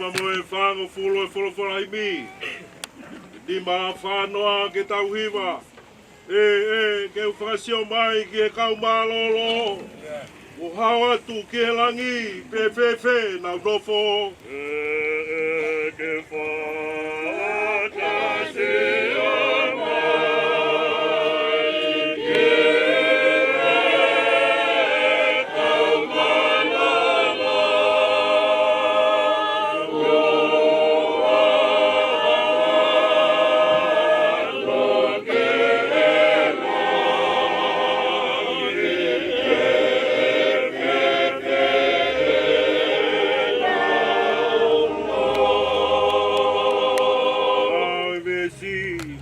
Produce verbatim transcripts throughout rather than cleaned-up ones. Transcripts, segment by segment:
Mo e fāngofulu e folofola himi. Nima fā noa ke tau hiva. ʻE, ʻe, ke u fakasio mai ki he kau mālōlō. ʻO hao atu ki he langi, pe fēfē nau nofo. ʻE, ʻe, ke fakasio mai ki he kau mālōlō. ʻAve si,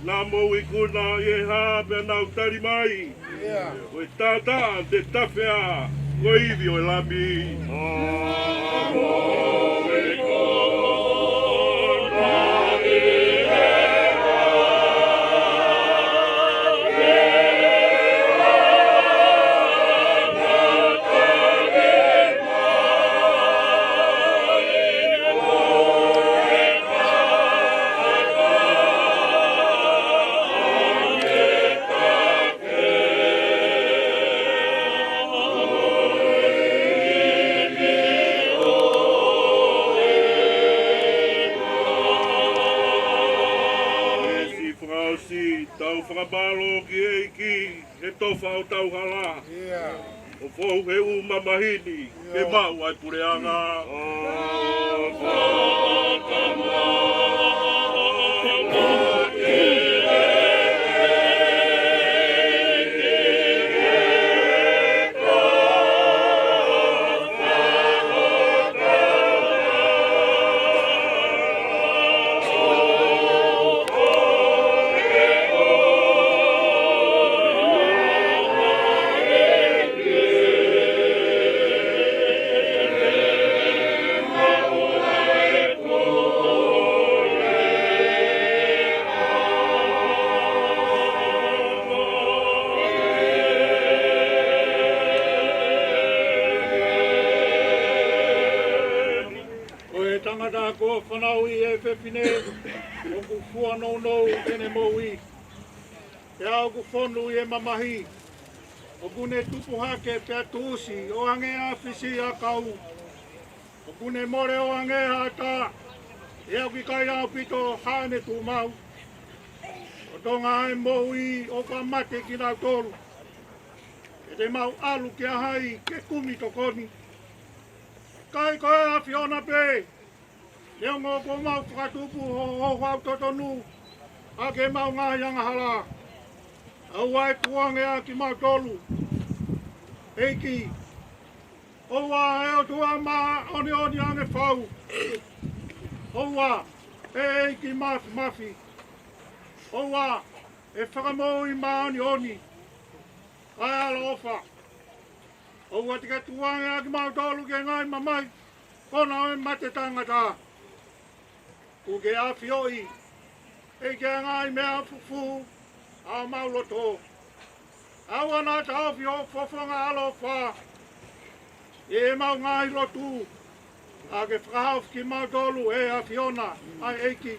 namo ikuna ʻi he hā pea nau tali mai. ʻIo. Ko e tata te tafea, ko e ivi ʻo e Lami. Siʻi fakaʻosi, tau fakamālō ki he ʻEiki he tofa hotau hala. ʻIo. ʻO fou he ʻū mamahi ni ke maʻu ai puleʻanga. Ko e tangata kuo fanauʻi ʻe he fefine, ʻoku fua nounou ʻene moʻui. Pea ʻoku fonu ʻi he mamahi, ʻoku ne tupu hake pea tuʻusi ʻo hangē ha fisiʻiʻakau. ʻOku ne mole ʻo hangē ha ata, pea ʻoku ʻikai ʻaupito haʻane tuʻumaʻu. ʻO Tonga ʻa e moʻui ʻoku mate kinautolu. Pea te mau ʻalu kia hai ke kumi tokoni? Kai ko e ʻAfiona pē, neongo kuo mau fakatupu ho, ho, houhau totonu ʻaki ʻemau ngaahi angahala. ʻOua ʻe tukuange ʻa kimautolu, ʻEiki. ʻOua ʻe ʻOtua māʻoniʻoni ange fau. ʻOua ʻe ʻEiki Mafimafi. ʻOua ʻe Fakamoʻui māʻoniʻoni ʻa e ʻaloʻofa. ʻOua te ke tukuange ʻa kimautolu ki he ngaahi mamahi kona ʻo e mate tangata. ʻOku ke ʻafioʻi, ʻEiki, ʻa e ngaahi meʻa fufū ʻa homau loto. ʻOua naʻa taʻofi hoʻo fofonga ʻaloʻofa ʻi heʻemau ngaahi lotu, ka ke fakahaofi kimautolu ʻe he ʻAfiona, ʻa e ʻEiki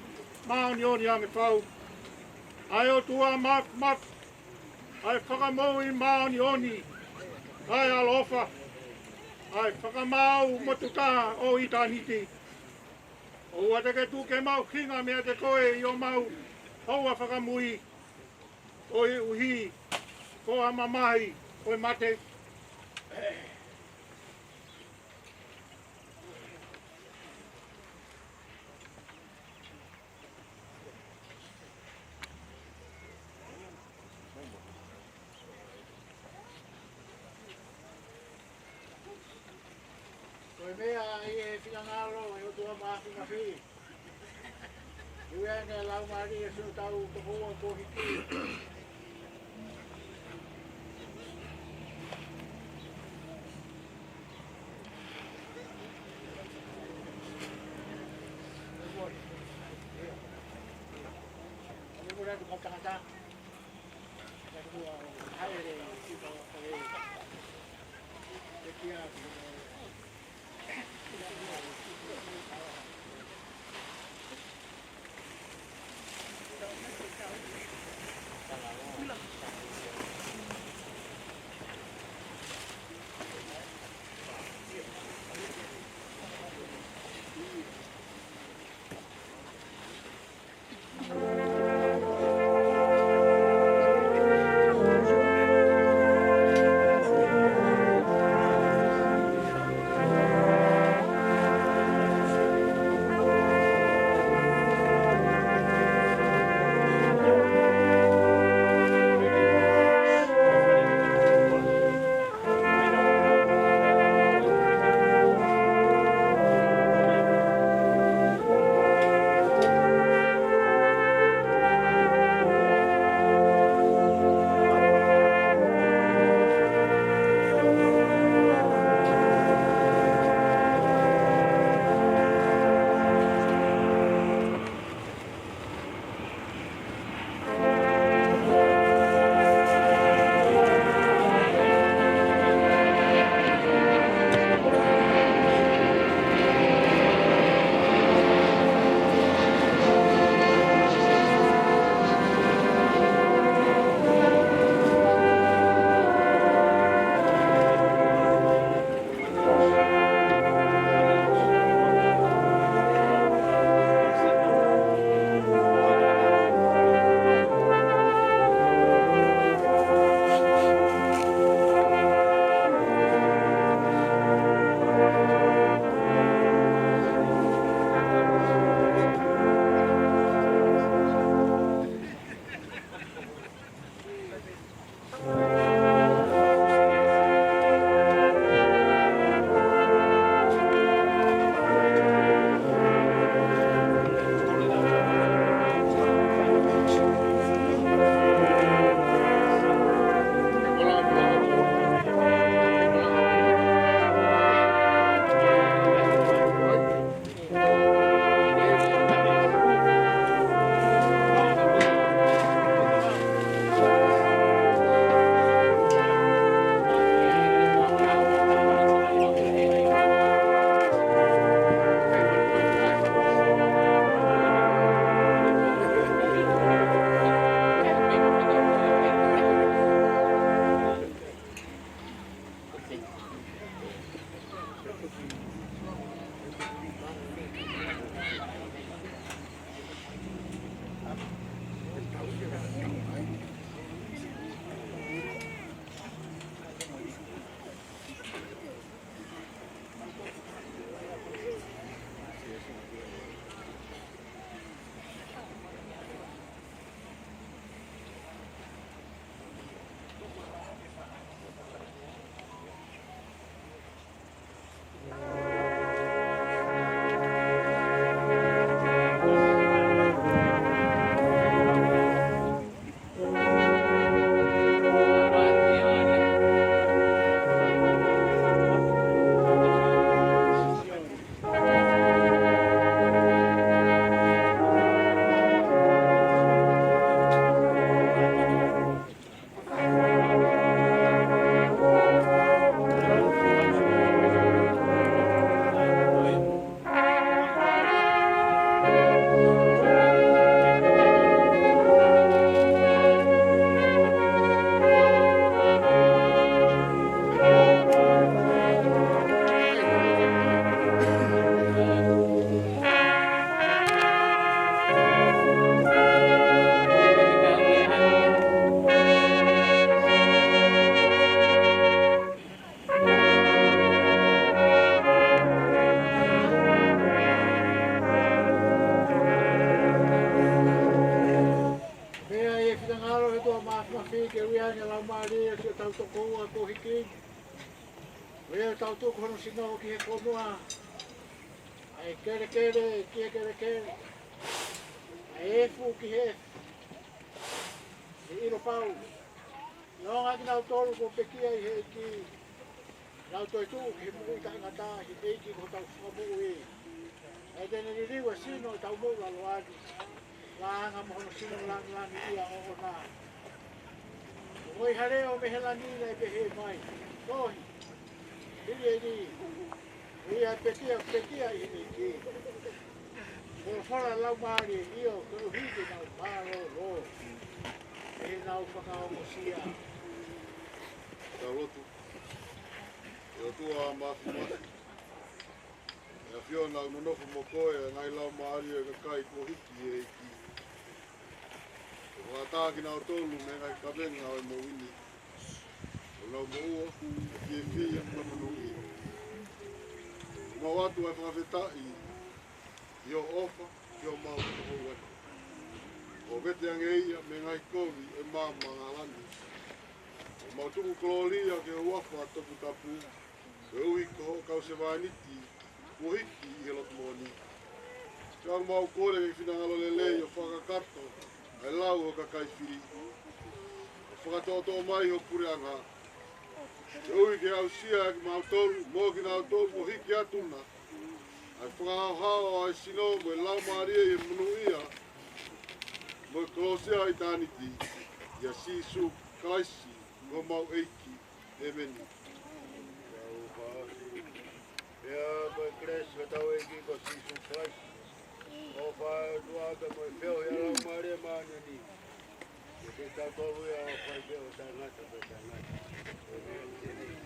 Māʻoniʻoni ange fau, ʻa e ʻOtua Mafimafi, ʻa e Fakamoʻui māʻoniʻoni, ʻa e ʻaloʻofa, ʻa e Fakamaau motuʻa ʻo ʻitāniti. ʻOua te ke tuku ke mau hinga meiate koe ʻi homau houa fakamui, koeʻuhi ko ha mamahi ʻo e mate. Ko e meʻa ʻi he finangalo ʻo e ʻOtua Mafimafi. Ui ʻa e Laumālie ʻo e Siʻotau Tokoua kuo hiki. Pea ʻi he finangalo ʻo e ʻOtua Māfimafi ke ui ange ʻa e laumālie ʻo siʻotau tokoua kuo hiki. Pea ʻoku tau tuku hono sino ki he fonua. ʻA e kelekele ki he kelekele. ʻA e efu ki he efu. ʻI he ʻilo pau. Neongo kinautolu kuo pekia ʻi he ʻEiki, nau toe tuʻu ki he moʻui taʻengata ʻi he ʻEiki ko hotau Fakamoʻui. ʻA ia te ne liliu ʻa e sino ʻo ʻetau moʻui ʻaloʻali, ʻo hangē mo hono sino lāngilangiʻia ʻoʻona. Ko e ngaahi leʻo mei he langi naʻe pehē mai: Tohi, hili eni, ʻa ia ʻe pekia, pekia ʻi he ʻEiki. Folofola ʻa e Laumālie, ʻio, koeʻuhi ke nau mālōlō ʻi heʻenau fakaongosia. Tau lotu. ʻE ʻOtua Māfimafi, ʻe ʻAfiona, ʻoku nonofo mo koe ʻa e ngaahi laumālie ʻo e kakai kuo hiki ʻi he ʻEiki. ʻO fakaʻatā kinautolu mei he ngaahi kavenga ʻo e moʻui ni, ʻo nau moʻua ʻa e fiefia mo e monūʻia. ʻOku mau ʻoatu ʻa e fakafetaʻi ʻi hoʻo ʻofa ki homau tokoua ni, ʻo vete ange ia mei he ngaahi kovi ʻo e maama angahala ni. ʻOku mau tuku kolōlia ki ho huafa toputapu, koeʻuhi ko hoʻo kau sevāniti kuo hiki ʻi he lotu moʻoni. Pea ʻoku mau kole ki he finangalo lelei ʻo fakakakato ʻa e lau ʻa ho kakai fili, ʻo fakatoʻotoʻo mai ho puleʻanga, koeʻuhi ke aʻusia ʻe kimautolu mo kinautolu kuo hiki atu na ʻa e fakahaohaoa ʻo e sino mo e laumālie ʻi he monūʻia mo e kolosi ʻo ʻitāniti, ʻia Sīsū Kalaisi ko homau ʻEiki. ʻĒmeni. Pea ko e kelesi ʻa hotau ʻEiki ko Sīsū Kalaisi, ʻofa ʻa e ʻOtua, pea mo e feohi ʻa e Laumālie Māʻoniʻoni, ke ʻiate kitautolu ia ʻo fai pē ʻo taʻengata pea taʻengata. ʻĒmeni.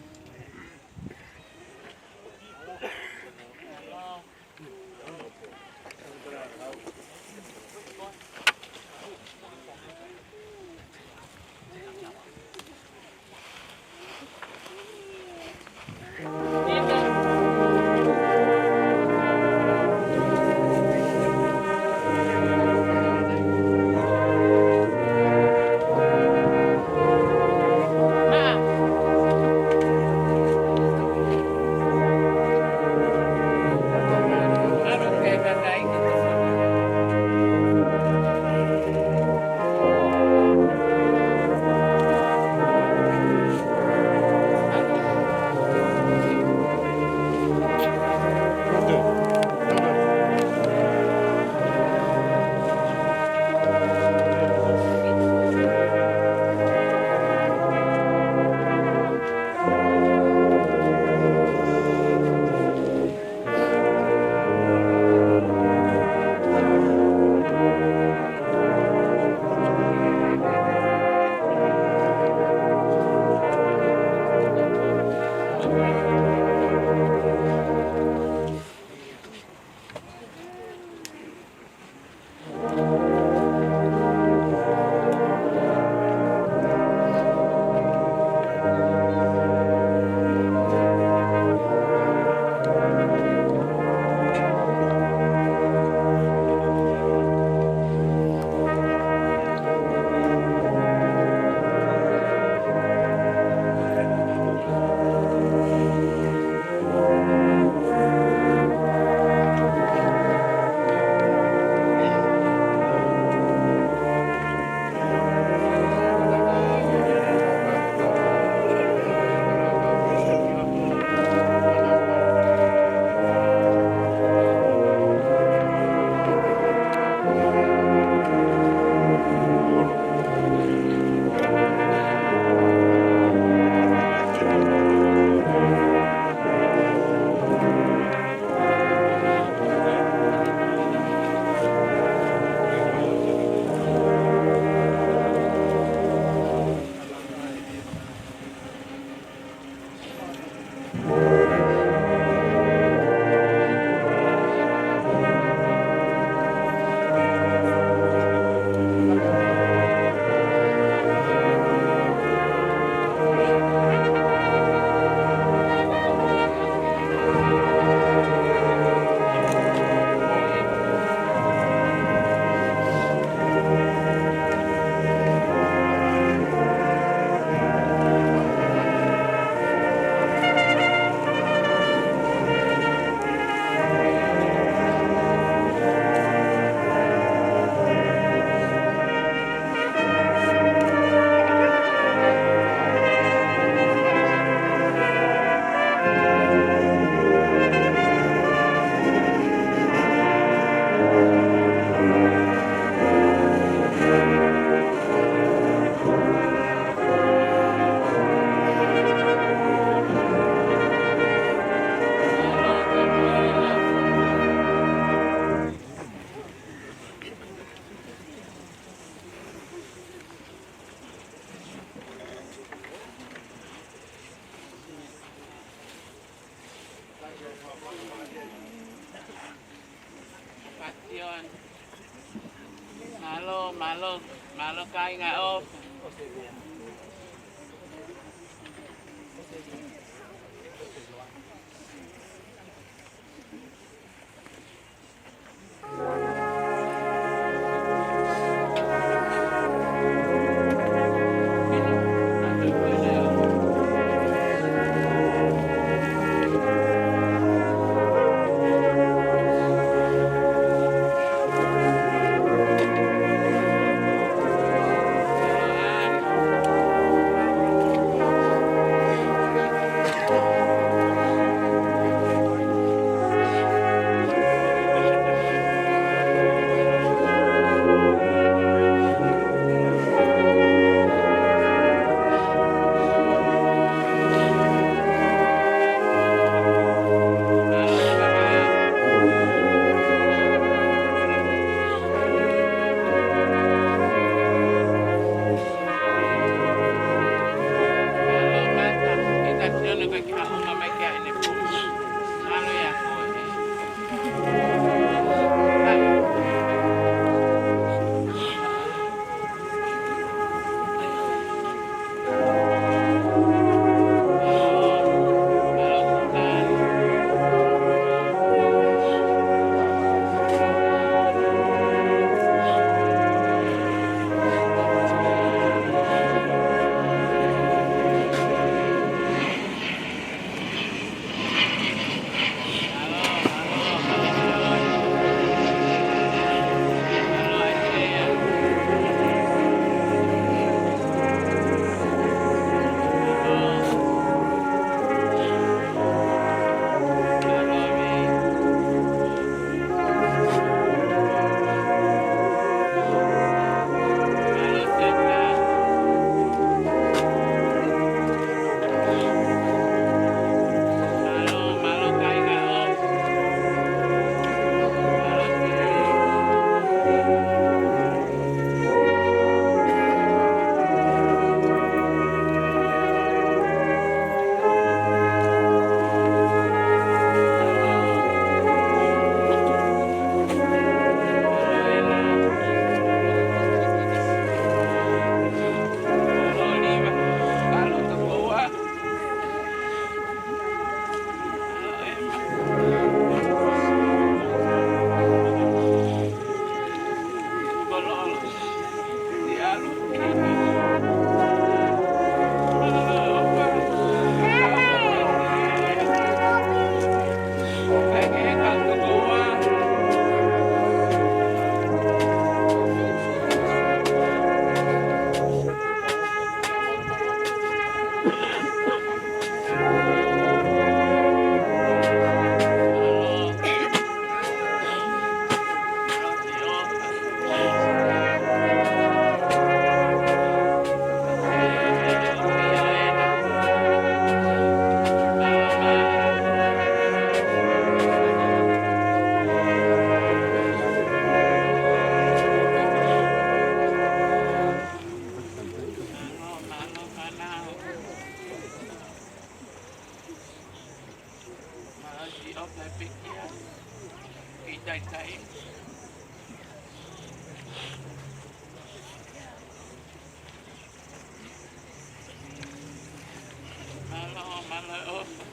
Mālō, mālō, mālō kāinga ʻofa. Mālō, mālō ʻofa.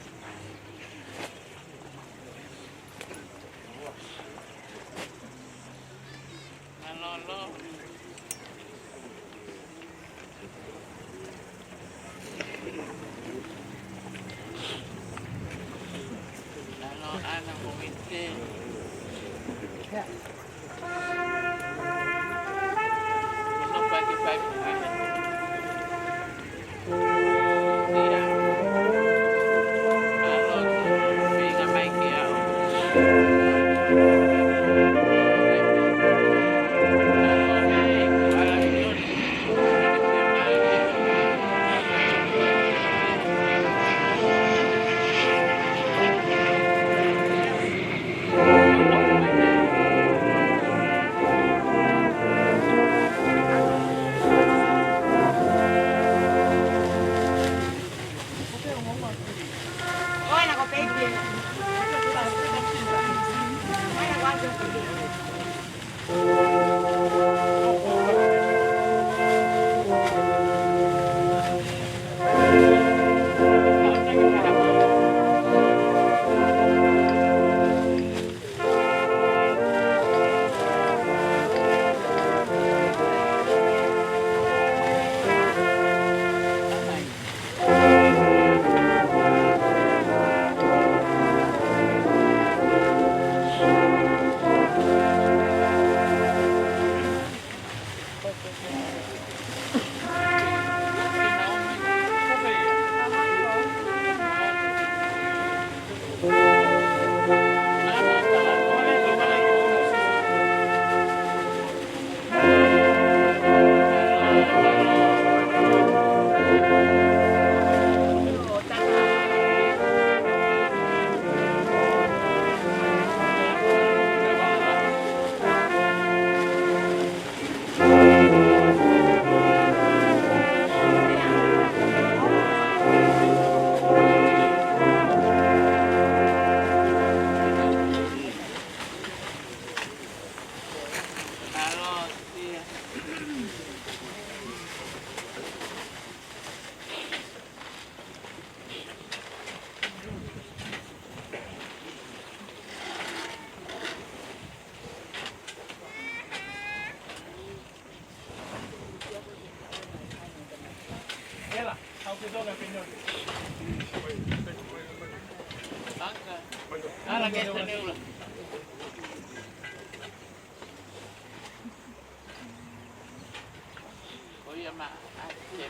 Mālō, mālō. Mālō, ʻAna mo Uite. Ala ke Seneula. Ko ia ma a te.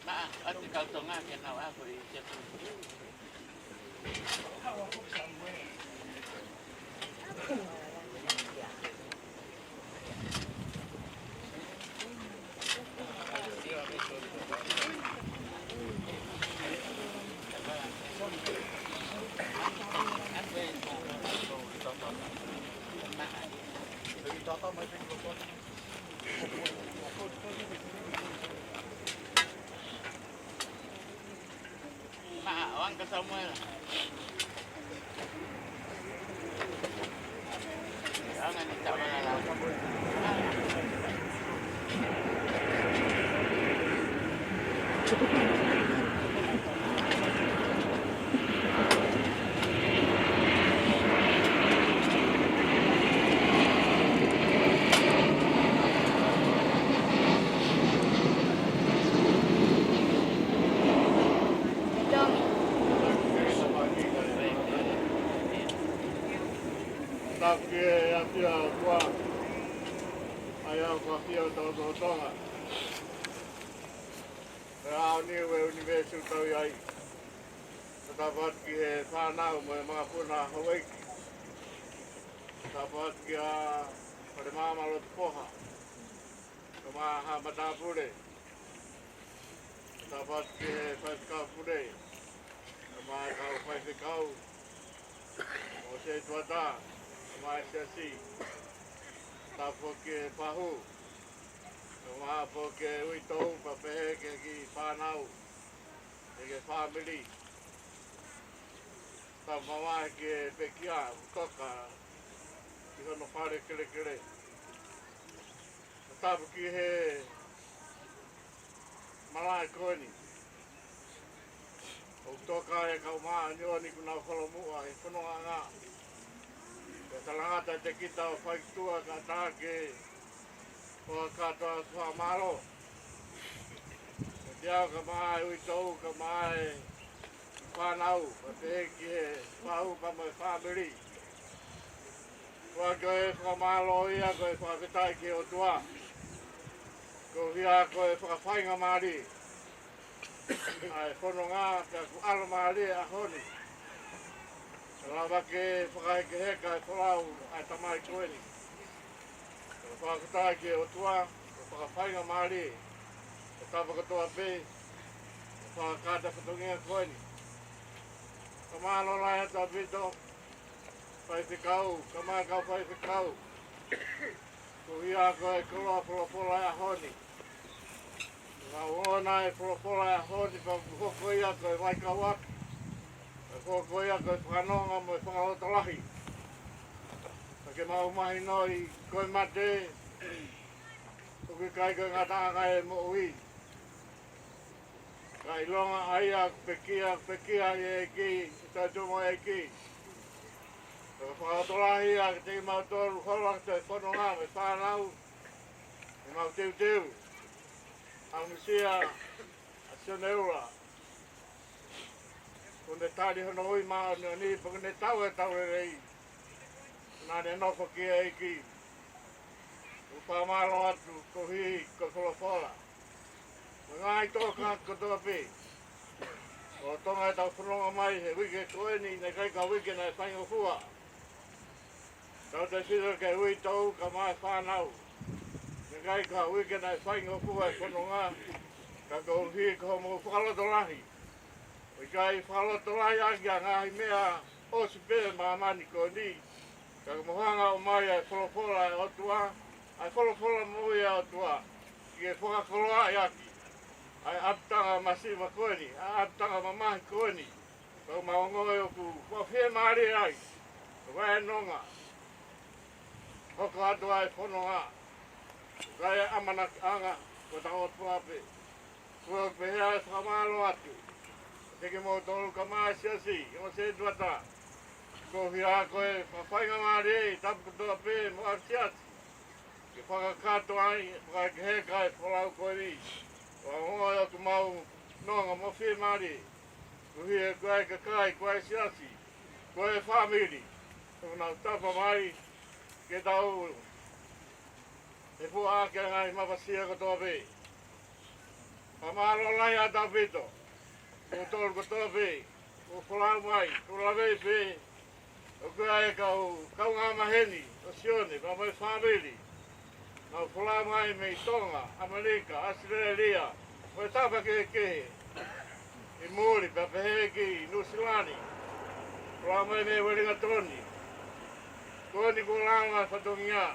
Maʻa, ʻoua te kau Tonga ke nau ako ʻi Sepu. Maʻa, ʻoua ka Samuela. Anga ni tama la la. Tapu ki he ʻafio ʻa e ʻOtua, ʻa ia ʻoku ʻafio ʻi hotau lotolotonga. Ko e ʻaho ni ʻo e ʻunivēsi ʻoku tau ʻi ai. Tapu atu ki he fānau mo e makapuna houʻeiki. Tapu atu kia Palemaama Lotupoha, kae ʻumaʻā haʻa matāpule. Tapu atu ki he faifekau pule, kae ʻumaʻā e kau faifekau ʻo e setuata, kae ʻumaʻā e siasi. Tapu ki he pahu, kae ʻumaʻā pē ki he uitou, pea pehē ki he kiʻi fānau, ki he fāmili. Tapu mamae ki he pekia ʻoku toka ʻi hono fale kelekele. Tapu ki he malaʻe ko eni ʻoku toka e kau māʻoniʻoni kuo nau folomuʻa he fonongaʻanga. Pea talangata ʻiate kita ʻo fai ki tuʻa kae ʻatā ke ʻoatu ʻa e fakamālō. Kiate au kae ʻumaʻā e uitou, kae ʻumaʻā e fānau, pea pehē ki he pahu pea mo e fāmili. ʻOku ʻikai ko e fakamālō ia, ko e fakafetaʻi ki he ʻOtua. Koeʻuhi ko e fakafaingamālie ʻa e fononga pea kuo ʻalomālie e ʻaho ni. Lava ke fakahekeheka e folau ʻa e tamai ko eni. Ko e fakafetaʻi ki he ʻOtua, ko e fakafaingamālie, ko e tapa kotoa pē, ko e fakakata fatongia ko eni. Kae mālō lahi atu ʻaupito, faifekau, kae ʻumaʻā e kau faifekau. Koeʻuhi ko e koloa folofola e ʻaho ni. Ka ʻoku ʻoʻona e folofola e ʻaho ni pea ʻoku hoko ia ko e vaikauʻaki. Pea ʻoku hoko ia ko e fakanonga mo e fakalotolahi. Pea ke mau mahinoʻi ko e mate ʻoku ʻikai ko e ngataʻanga e moʻui. Ka ʻilonga ʻa ia ʻoku pekia, pekia ʻi he ʻEiki, ʻi he tautuma ʻEiki. Pea fakalotolahi ia kiate kimautolu, holo atu e fononga mo e fānau, ʻi heʻemau teuteu. ʻAmusia ʻa Sione Ula. Kuo ne tali hono ui māʻoniʻoni, pea kuo ne tau e tau lelei. Naʻa ne nofo ki he ʻEiki. ʻOku fakamālō atu koeʻuhi ko e folofola. Mo e ngaahi tō kākā kotoa pē. ʻO Tonga ʻetau fononga mai he uike ko eni, naʻe ʻikai ko ha uike naʻe faingofua. Tautautefito ki he uitou kae ʻumaʻā e fānau. Naʻe ʻikai ko ha uike naʻe faingofua e fononga, ka koeʻuhi ko hoʻomou fakalotolahi. ʻOku ʻikai fakalotolahi ʻaki ʻa e ngaahi meʻa ʻosi pē ʻi māmani ko eni. Ka ko e mohenga ʻomai ʻa e folofola ʻa e ʻOtua, ʻa e folofola moʻui ʻa e ʻOtua, ke fakakoloaʻi ʻaki ʻa e ʻapitanga masiva ko eni, ʻa e ʻapitanga mamahi ko eni. Ka ʻoku mau ongoʻi ʻoku fiemālie ai, ʻoku ʻi ai e nonga, hoko atu ʻa e fononga, ʻoku ʻi ai e ʻamanakiʻanga, ko hotau ʻOtua pē. Ko ia ʻoku pehē ai e fakamālō atu kiate kimoutolu kaungā siasi, ongo sētuata. Ko e hia ko e fakafaingamālie ʻi he tapu kotoa pē mo e siasi ke fakakakato ai, fakahekeheka e folau ko eni. ʻOku mau ongoʻi ʻoku mau nonga mo fiemālie. Ko e hia ko e kakai, ko e siasi, ko e fāmili, ʻoku nau tapa mai ke tau ʻe fuaʻaki ʻa e ngaahi mafasia kotoa pē. Fakamālō lahi ʻaupito, kimoutolu kotoa pē kuo folau mai, kuo lave pē, ʻoku ʻi ai e kau, kaungā maheni ʻo Sione, pea mo e fāmili. Nau folau mai mei Tonga, ʻAmelika, ʻAositelēlia, mo e tapa kehekehe. ʻI muli pea pehē ki Nuʻusila ni. Folau mai mei Uelingatoni. Ko eni kuo lava e fatongia.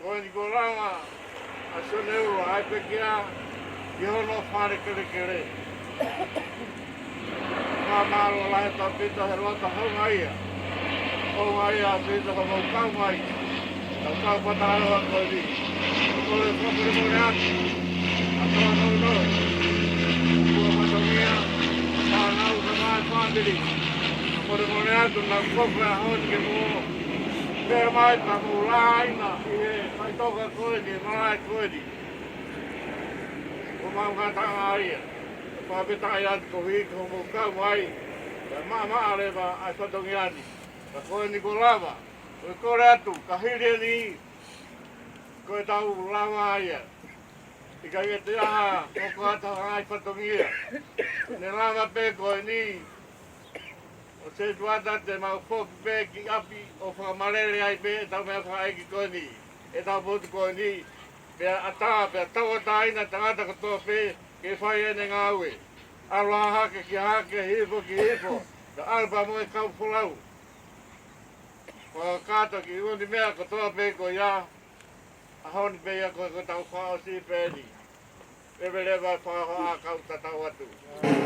Ko eni kuo lava ʻa Sione ʻUlua ʻa e pekia ʻi hono fale kelekele. Fakamālō lahi ʻaupito he loto houngaʻia. Houngaʻia ʻaupito hoʻomou kau mai. Tau kau pata ʻa e ʻaho ko eni. Kole fakamolemole atu. ʻA e tau nounou. Kuo fatongia. Fānau ka mai fāmili. Fakamolemole atu naʻa ku kofu ʻa e ʻaho ni ke mou pea mai pea mou lāina ʻi he faʻitoka ko eni, malaʻe ko eni. Ko mau ngataʻanga ia. Fakafetaʻi atu koeʻuhi ko hoʻomou kau mai. Pea maʻamaʻa leva ʻa e fatongia ni. Ka ko eni kuo lava. Ko e kole atu, ka hili eni, ko e tau lava ia. ʻIkai ke toe ʻi ai ha hoko atu ha ngaahi fatongia. Ne lava pē ko eni, ʻo sētuata te mau foki pē ki ʻapi ʻo fakamalele ai pē ʻetau meʻa fakaʻeiki ko eni, ʻetau potu ko eni, pea ʻatā, pea tauʻatāina e tangata kotoa pē ke fai ʻene ngāue. ʻAlu hahake ki hahake, hifo ki hifo, pea ʻalu pea mo e kau folau. Fakakakato ki he ʻū meʻa kotoa pē ko ia, ʻaho ni pē ia ko e, ko e tau fakaʻosi pē eni. Leve leva e fakahoa kau tatau atu.